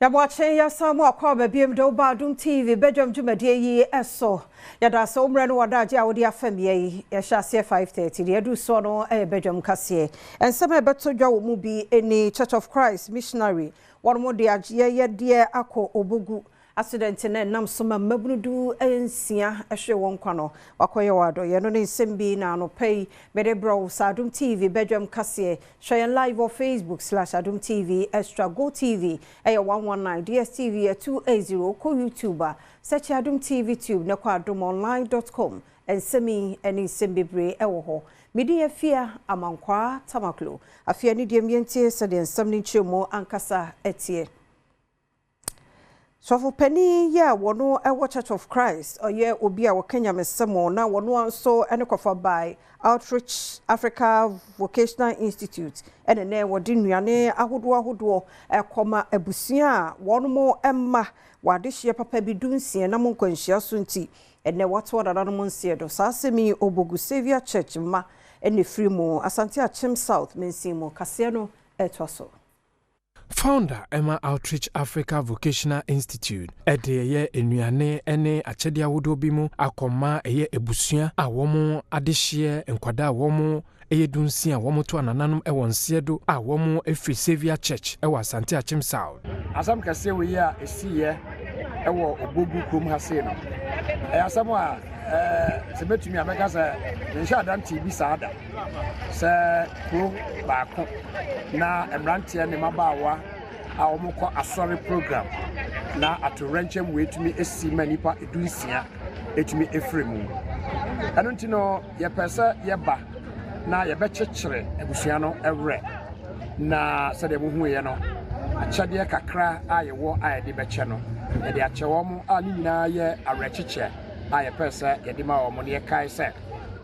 Yɛaboakye yɛasan mu akɔ aba biom de wo ba Adom TV badwam dwumadie yi so. Yɛda ase wo mmerɛ ne w'adagye a wode afam yɛ yi. Yɛhyɛ aseɛ 5:30 deɛ aduru soɔ no yɛ badwam kaseɛ. Nsɛm a ɛbɛto dwa wɔ mu bi ne Church of Christ Missionary wɔnom de ayɛyɛdeɛ akɔ Obogu Accident no a ɛnam so ma mmabunu du-nsia hwere wɔn nkwa no, wakɔyɛ wɔ adɔeɛ no ne nsɛm bi na anɔpa yi mede brɛ wo sɛ Adom TV badwam kaseɛ. Hwɛ yɛn live wɔ Facebook slash Adom TV Extra, Go TV ɛyɛ 119, DSTV yɛ 280, wokɔ YouTube a search Adom TV Tube na kɔ adomonline dot com. Nsɛm yi ne nsɛm bebree ɛwɔ hɔ. Me din Afia Amankwaa Tamaklo. Afei anidie mu yɛntie sɛdeɛ nsɛm no nkyerɛmu ankasa teɛ. Sɔfo panin yi a wɔno wɔ Church of Christ, ɔyɛ obi a ɔka nyamesɛm na wɔno ara nso ne kɔfa bae Outreach Africa Vocational Institute ɛna nɛ wɔde nnuane ahodoɔ ahodoɔ ɛkɔma abusua a wɔn mma wɔ adehyeɛ papa bi dunsia nam nkwanhyia so nti ɛnɛ wɔato anananom nseɛ do. Saa asɛm yi Obogu Saviour Church mma ɛna ɛfiri mu Asante Akyem South mansin mu. Kaseɛ no ɛtoa so. Founder ma Outreach Africa Vocational Institute de ɛyɛ nnuane ne akyɛdeɛ ahodoɔ bi mu akɔma ɛyɛ abusua a wɔn adehyeɛ nkwadaa a wɔn yɛ dunsia a wɔn to anananom wɔ nseɛ do a wɔn firi Saviour Church wɔ Asante Akyem South. Asɛm kɛseɛ wei a ɛsiiɛ wɔ Obogu kurom ha sei no, ɛyɛ asɛm a sɛ mɛtumi a mɛka sɛ menhyɛ adanteɛ bi saa da. Sɛ kuro baako na mmeranteɛ ne mmabaawa a wɔkɔ asɔre program na atowerɛnkyɛm wei tumi si ma nnipa dunsia tumi firi mu. Ɛno nti no, yɛpɛ sɛ yɛba na yɛbɛkyekyere abusua no werɛ na sɛdeɛ mohuiɛ no, akyɛdeɛ kakra a yɛwɔ a yɛde bɛkyɛ no, yɛde akyɛ wɔn a ne nyinaa yɛ awerɛkyekyɛ a yɛpɛ sɛ yɛde ma wɔn na yɛkae sɛ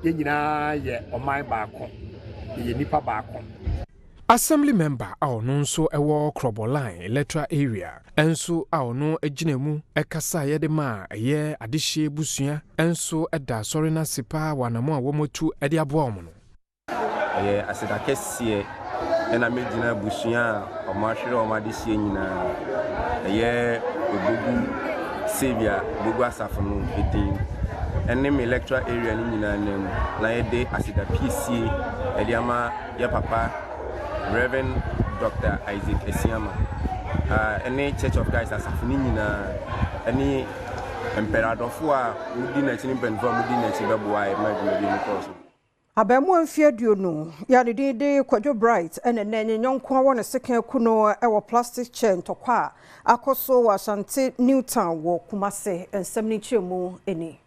yɛn nyinaa yɛ ɔman baako, yɛyɛ nnipa baako. Assembly member a ɔno nso wɔ Krobo Line Electoral Area nso a ɔno gyina mu kasaeɛ de maa ɛyɛ adehyeɛ abusua nso da asɔre no ase paa wɔ anamɔn a wɔatu de aboa wɔn no. Ɛyɛ aseda kɛseɛ na mɛgyina abusua a wɔahwere wɔn adehyeɛ nyinaa, ɛyɛ Obogu Saviour Bogu Asafo no din ɛne me electoral area no nyinaa nan mu na yɛde aseda piesie ɛde ama yɛ papa Rev. Dr. Isaac Asiamah ɛne Church of Christ asafo no nyinaa ɛne mpɛradɔfoɔ a wɔdi n'akyi ne mpanimfoɔ a wɔdi n'akyi bɛboa yɛ ma dwumadie no kɔɔ so. Abarimaa mfe 20 yi a ne din de Kwadwo Bright na nnɛ ne yɔnko awɔ ne sekan aku no wɔ plastic chair ntɔkwa a akɔ so wɔ Ashanti New Town wɔ Kumasi. Nsɛm no nkyerɛmu ni.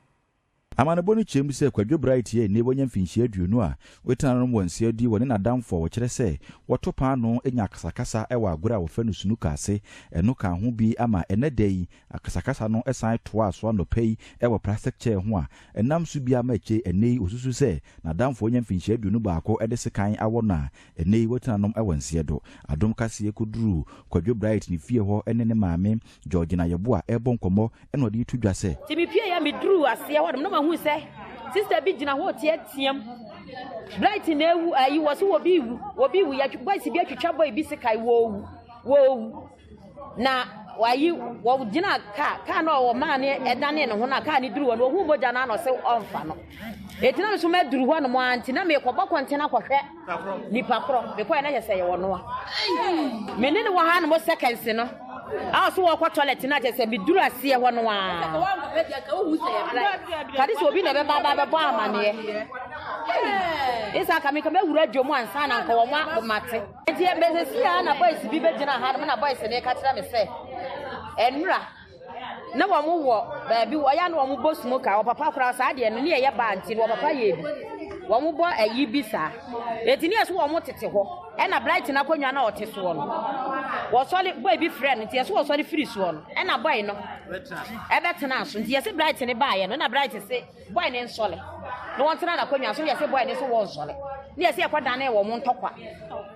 Amanebɔ no kyerɛ mu sɛ Kwadwo Bright yɛ nnɛ wanya mfinhyia 20 a watena nom wɔ nseadi wɔ ne n'adamfo a wɔkyerɛ sɛ wɔto paanoo nya akasakasa wɔ agorɔ a wɔfrɛ no snooker ase. Ɛno ka ho bi ama ɛnnɛ da yi Akasakasa no san toaa so anɔpa yi wɔ plastic chair ho a ɛnam so bi ama akyire ɛnnɛ yi ɔsusu sɛ n'adamfo a wanya mfinhyia 21 de sekan awɔ no a ɛnnɛ yi watena nom wɔ nseɛ do. Adom kaseɛ kɔduruu Kwadwo Bright ne fie hɔ ne ne maame Georgina Yeboah rebɔ nkɔmmɔ na ɔde reto dwa sɛ. Nti mepieeɛ a meduruu aseɛ hɔ nom na mahuu sɛ sister bi gyina hɔ reteateam Bright na ewu ayi wɔ so wɔ bi wu wɔ bi wu yɛtwe boys bi atwitwa boy bi sekan wɔwu wɔwu. Na wayi wɔgyina kaa kaa no a wɔmaa ne ɛdanee ne ho no a kaa no duru hɔ no ohuu mogya no ano sɛ ɔmfa no eti na nso maduru hɔ nom ara nti na mekɔbɔ kɔnten akɔhwɛ nipa korɔ mekɔɛ na yɛ sɛ yɛwɔ noa me ne ne wɔ ha nom seconds no a ɔso wɔkɔ toilet no akyɛ sɛ meduru aseɛ hɔ no ara kade sɛ obi na ɛbɛba aba bɛbɔ amaneɛ ɛsɛ aka meka mɛwura dwom ansa na nka wɔn mate Nti ɛbɛsɛsi ara na boys bi bɛgyina ha nom na boys no reka kyerɛ me sɛ ɛnora na wɔn wɔ baabi wɔyɛ na wɔn bɔ smoke a wɔpapa koraa saa deɛ no ne yɛyɛ baa nti no wɔpapa yɛ bi wɔn bɔ ayi bi saa eti ne yɛ so wɔn tete hɔ ɛna Brighton akonnwa na ɔte soɔ no wɔsɔre boy bi frɛ no nti yɛ so wɔsɔre firi soɔ no ɛna boy no ɛbɛtena so nti yɛ se Brighton baayɛ no ɛna Brighton se Boy no nsɔle na wɔntena n'akonnwa so na yɛse boy no nso wɔnsɔle na yɛse yɛkɔ dane wɔn ntɔkwa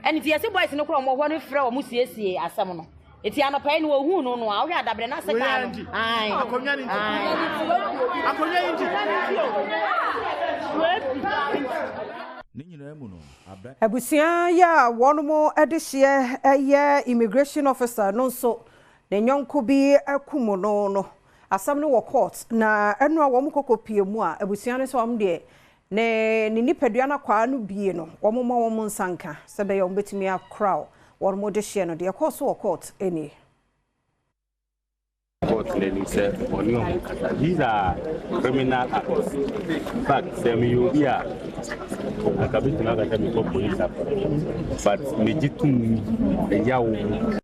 ɛne nti yɛse boys no korɔ wɔn hɔ no frɛ wɔn siesie asɛm no nti anɔpa yi no wɔhuu no no a wohwɛ adabrɛ no ase kaa no ae akonnwa yi nti Ne nyinaa mu no, abran. Abusua yi a wɔn de hyeɛ yɛ immigration officer no nso. ne nyɔnko bi akum no no, asɛm no wɔ court na ɛno a wɔn kɔkɔ pie mu a abusua no sɛ wɔn deɛ ne ne nipadua no akwaa no bie no, wɔn ma wɔn nsa nka sɛ bɛyɛ wɔn bɛtumi akora wɔn mo de hyɛ no deɛ ɛkɔɔ so wɔ court nie. Court n'anim sɛ ɔne ɔmo kasa. These are criminal acts. In fact, sɛ meyɛ obi a anka bɛtumi aka sɛ mekɔ police akɔ, but megye tom ɛya wo.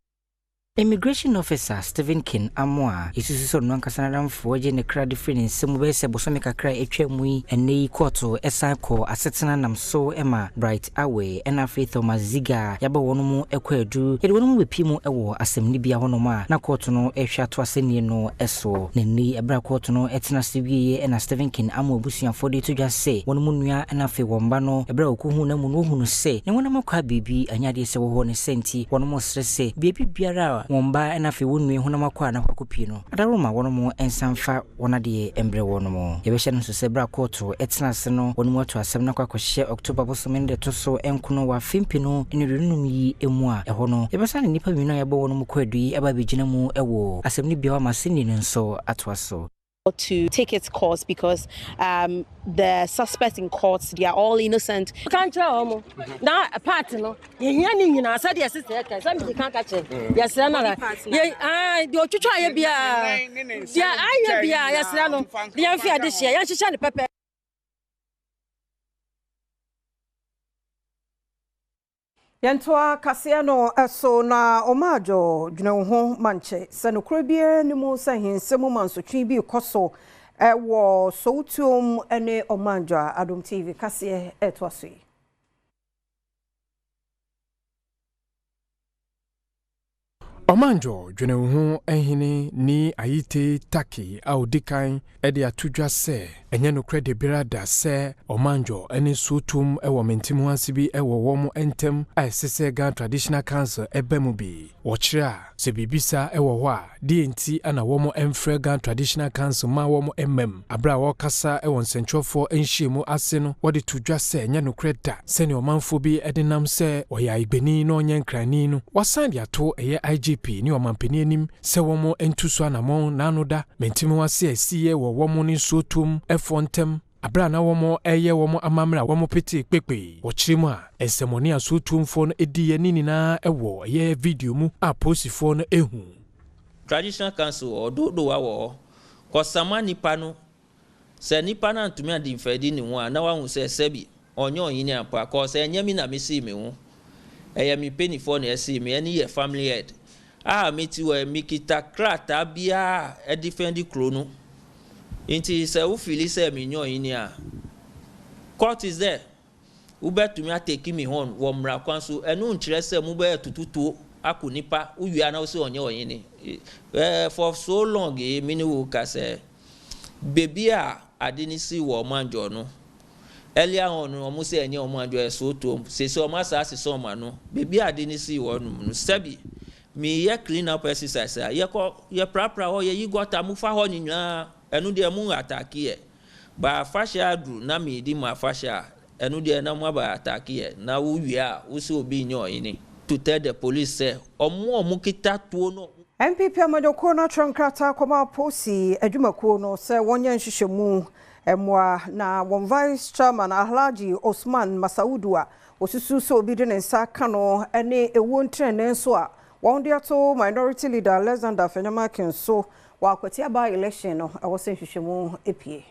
Immigration Officer Stephen King Amoa esusu sɛ ɔno ankasa n'adamfoɔ gye ne kra de firi ne nsam bɛyɛ sɛ bosome kakra a atwa mu yi. Ɛnnɛ yi kɔɔto ɛsan kɔ asetena nam so ma Bright Awe ɛna afei Thomas Ziga yɛabɔ wɔn mu kɔ adu yɛde wɔn mu bɛpie mu wɔ asɛmnibea hɔnom a na kɔɔto no ɛhwɛ ato asɛnnie no so. Na nnɛ yi ɛberɛ a kɔɔto no ɛtena ase wieɛ ɛna Stephen King Amoa abusuafoɔ de to dwa sɛ wɔn mu nua ɛna afei wɔn ba no, ɛberɛ a wɔkɔhuu no mu no, wɔhunu sɛ ne honam akɔ a biribi anyɛ adeɛ sɛ wɔ hɔ ne sɛ nti wɔn mo srɛ sɛ baabi biara a wɔn ba ɛna afei wɔn nua honam akɔ a na akɔpie no, adaroma wɔn mo nsa mfa wɔn adeɛ mbrɛ wɔn mo. Yɛbɛhyɛ no nso sɛ berɛ a kɔɔto ɛtena ase no, wɔn mu ato asɛm no akɔ akɔhyɛ October bosome no de to so 9 wɔ afe 2025 yi mu a ɛhɔ no yɛbɛsan ne nnipa mmienu a yɛbɔ wɔn mu kɔ adu yi aba abɛgyina mu wɔ asɛm no bia ama sɛnni no nso atoa so. To take its course because the suspects in court, they are all innocent. Kan kyerɛ wɔn na part no yɛhia ne nyinaa sɛdeɛ sisi ɛka sɛ mede ka ka kyerɛ yɛsrɛ no ara yɛ deɛ ɔtwitwa ayɛ biara, deɛ ayɛ biara, yɛsrɛ no de yɛmfe ade hyeɛ yɛnhyehyɛ ne pɛpɛ. Yɛntoa kaseɛ no so na ɔmaadwo dwene wo ho mankyɛ sɛ nokorɛ biara ni mu sɛ hensɛm mu mansotwe bi kɔ so ɛwɔ Sowutuom ne Ɔmanjo a Adom TV kaseɛ ɛtoa so yi. Ɔmanjo dwene wo ho hene ni Ayite Taki a odi kan de ato dwa sɛ ɛnyɛ nokorɛ de biara da sɛ Ɔmanjo ne Sowutuom wɔ mente ho ase bi wɔ wɔn ntam a ɛsɛ sɛ Ghana Traditional Council ɛba mu bi. Wɔkyerɛ a sɛ biribi saa ɛwɔ hɔ a, deɛ nti ana wɔn mfrɛ Ghana Traditional Council ma wɔn mmam. Abere a wɔrekasa wɔ nsɛntwerɛfoɔ nhyiamu ase no, wɔde to dwa sɛ ɛnyɛ nokorɛ da sɛnea ɔmanfoɔ bi de nam sɛ ɔyɛ Ayigbeni na ɔnyɛ Nkrani no. Wasan de ato ɛyɛ IGP ne ɔmampanin anim sɛ wɔn ntu so anammɔn n'ano da mente ho ase a ɛsiiɛ wɔ wɔn ne Nsuotom ɛfoɔ ntam abere a na wɔn ɛyɛ wɔn amammerɛ a wɔn pete kpekpe. Wɔkyerɛ mu a, nsɛmmɔne a Sowutuomfoɔ no diiɛ ne nyinaa ɛwɔ ɛyɛ video mu a polisifoɔ no ehu. Traditional Council ɔdodowa wɔ hɔ kɔsama nipa no sɛ nipa no antumi adi mfɛdi ne ho a na wahu sɛ sɛbi ɔnyɛ ɔhene ampa kɔ sɛ ɛnyɛ mi na mesii me ho, ɛyɛ me mpanyinfoɔ na ɛsii me. Ɛne yɛ family head a meti wɔ mikita krataa biara ɛdefend kuro no. Nti sɛ wofeel sɛ menyɛ ɔhene a, court is there, wobɛtumi atake me hɔ wɔ mmara kwan so. Ɛno nkyerɛ sɛ mobɛyɛ tututuo akɔ nipa wowia na wosɛ ɔnyɛ ɔhene. For so long yi mi ne wo ka sɛ beebi a ade ne si wɔ Ɔmanjɔ no, earlier on no, ɔmo sɛ ɛnyɛ Ɔmanjɔ, ɛyɛ Sowutuom. Sese ɔmo asa asesɛ ɔmo ano beebi a ade ne si wɔ nom no, sɛbi meyɛ clean up exercise a yɛkɔ yɛprapra hɔ, yɛyi gutter mo fa hɔ nyinaa. Ɛno deɛ mo attack yɛ ba afahyɛ aduru na meedi mo afahyɛ a, ɛno deɛ na mo aba attack yɛ na wowie a wosɛ obi nyɛ ɔhene. To tell the police sɛ ɔmo a ɔmo kita tuo no. NPP amanyɔkuo no atwerɛ nkrataa kɔma polisi adwumakuo no sɛ wɔnyɛ nhwehwɛmu mmoa na wɔn vice chairman Alhaji Osman Masaudu a wɔsusu sɛ obi de ne nsa ka no ne ewuo ntrɛnee nso a wɔn de ato Minority Leader Alexander Afenyo-Markin so wɔ Akwatia by election no, ɛwɔ sɛ nhwehwɛmu epie.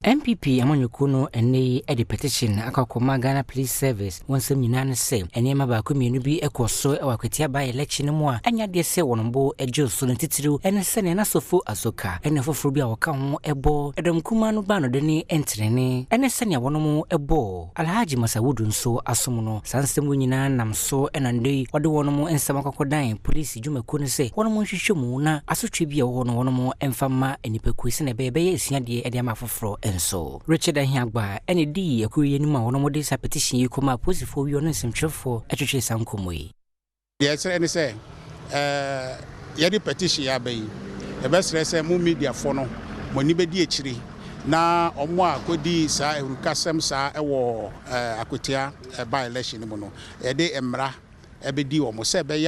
NPP amanyɔkuo no ɛnnɛ yi de petition akɔ akɔma Ghana Police Service. Wɔn nsɛm nyinaa ne sɛ nneɛma baako mmienu bi kɔ so wɔ Akwatia by election no mu a ɛnyɛ adeɛ sɛ wɔn bo gye so no, titiriw ɛne sɛnea n'asɔfo Azoka ɛne foforɔ bi a wɔka ho ɛbɔ ɛdɔm kumaa no baanode ne ntenene ɛne sɛnea wɔn bɔ Alhaji Masawudu nso asom no. Saa nsɛm wo nyinaa nam so ɛna nnɛ yi wɔde wɔn nsɛm akɔkɔdan polisi dwumakuo no sɛ wɔn nhwehwɛ mu na asotwe bi a ɛwɔ hɔ no wɔn mfa mma nnipakuo sɛnea ɛbɛyɛ bɛyɛ asuadeɛ ɛde ama afoforɔ nso. Richard Ahiagba ɛna dii akuo yi anim a wɔn de saa petition yi kɔma apolisifoɔ wi ɔno nsɛmtwerɛfoɔ ɛtwetwe saa nkɔmmɔ yi. Deɛ ɛkyerɛ ne sɛ yɛde petition yɛ aba yi, yɛbɛsrɛ sɛ mo mediafoɔ no mo ani bɛdi akyiri na ɔmo a kɔdi saa awurukasɛm saa ɛwɔ Akwatia by election no mu no, yɛde mmara bɛdi wɔn sɛ ɛbɛyɛ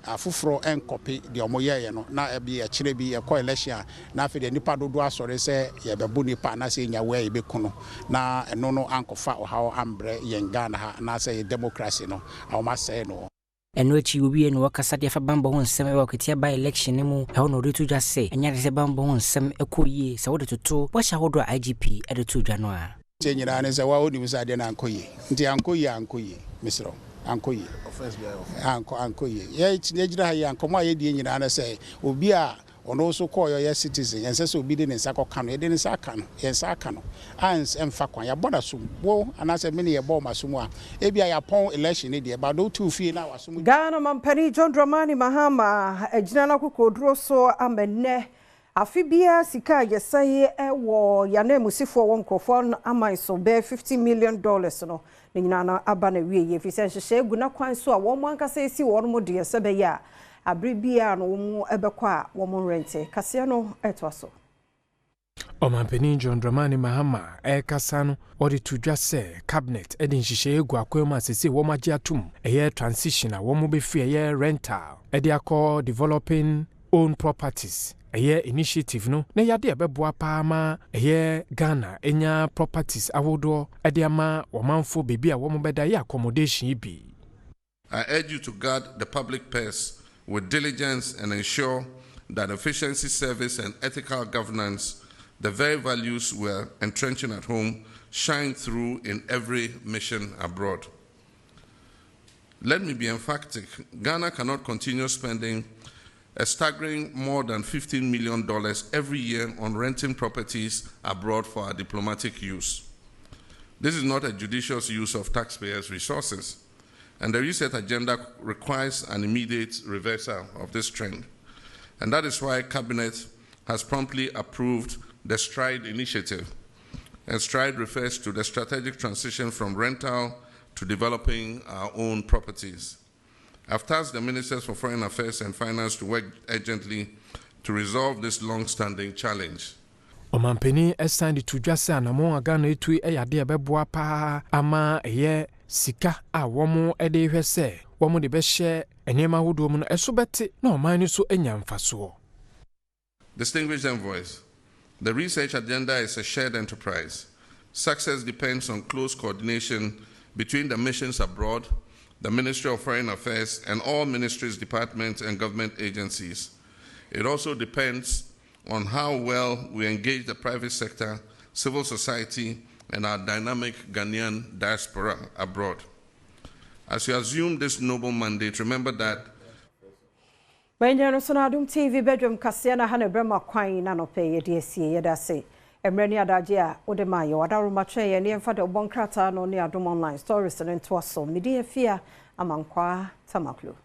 a afoforɔ nkɔpe deɛ wɔyɛeɛ no na ɛbi ɛkyerɛ bi yɛkɔ election a na afei deɛ nnipa dodoɔ asɔre sɛ yɛbɛbo nnipa anaasɛ yɛnya wei a yɛbɛku no na ɛno no ankɔfa ɔhaw ambrɛ yɛn Ghana ha anaasɛ yɛn democracy no a wɔasɛe no. Ɛno akyi wowiee no wɔkasa de afa bambɔ ho nsɛm wɔ Akwatia by-election no mu. Ɛhɔ na ɔde to dwa sɛ ɛnyɛ ade sɛ bambɔ ho nsɛm kɔɔ yie sɛ wode toto bɔhyɛ ahodoɔ a IGP de too dwa no a. Kyɛ nyinaa ne sɛ woa wonim sɛ adeɛ no ankɔ yie nti ankɔ yie a ankɔ yie mesrɛ wo ankɔ yie ankɔ ankɔ yie yɛ yɛgyina ha yi a nkɔmmɔ a yɛdie nyinaa ne sɛ obi a ɔno nso kɔɔeɛ ɔyɛ citizen ɛnsɛ sɛ obi de ne nsa kɔka no yɛde ne nsa aka no yɛn nsa aka no a ɛmfa kwan yɛabɔ no asom wo anaasɛ me ne yɛbɔɔ m'asom a ebia yɛapɔn election no deɛ but wote wo fie na w'asom Ghana Mampanin John Dramani Mahama agyina n'akokoɔduro so ama nnɛ Afe biara sika a yɛsɛe wɔ yɛn ananmusifoɔ wɔ nkurɔfoɔ aman so bɛyɛ $50 million no, ne nyinaa no aba n'awieeɛ ɛfiri sɛ nhyehyɛeɛ gu n'akwan so a wɔn ankasa resi wɔn deɛ sɛ ɛbɛyɛ a aberɛ biara no wɔbɛkɔ a wɔnrɛnte. Kaseɛ no toa so. Ɔmanpanin John Dramani Mahama rekasa no, ɔde too dwa sɛ Cabinet de nhyehyɛeɛ agu akwan mu a seesei wɔagye atom, ɛyɛ transition a wɔbɛfiri ɛyɛ rental de akɔ developing own properties ɛyɛ initiative no na ɛyɛ adeɛ a ɛbɛboa paa ma ɛyɛ Ghana anya properties ahodoɔ de ama wɔmanfoɔ baabi a wɔn bɛda ɛyɛ accommodation yi bi. I urge you to guard the public purse with diligence and ensure that efficiency, service, and ethical governance, the very values we're entrenching at home, shine through in every mission abroad. Let me be emphatic Ghana cannot continue spending a staggering more than $15 million every year on renting properties abroad for our diplomatic use. This is not a judicious use of taxpayers' resources, and the reset agenda requires an immediate reversal of this trend. And that is why Cabinet has promptly approved the STRIDE initiative. And STRIDE refers to the strategic transition from rental to developing our own properties. I've tasked the Ministers for Foreign Affairs and Finance to work urgently to resolve this long-standing challenge. Ɔmanpanin san de to dwa sɛ anammɔn a Ghana retu yi yɛ adeɛ a ɛbɛboa pa ara ama ɛyɛ sika a wɔde rehwɛ sɛ wɔde bɛhyɛ nneɛma ahodoɔ mu no ɛso bɛte na ɔman no nso anya mfasoɔ. Distinguished envoys, the research agenda is a shared enterprise. Success depends on close coordination between the missions abroad, the Ministry of Foreign Affairs, and all ministries, departments, and government agencies. It also depends on how well we engage the private sector, civil society, and our dynamic Ghanaian diaspora abroad. As you assume this noble mandate, remember that Bɛnyɛ no so na Adom TV badwam kaseɛ no ha na ɛbrɛ ma kwan na anɔpa yi yɛde asie. Yɛda ase mmerɛ ne adagyeɛ a wode maa yɛn. W'adaworoma twɛn yɛn na yɛmfa deɛ ɔbɔ nkrataa no ne Adom Online stories no ntoa so. Me din Afia Amankwaa Tamaklo.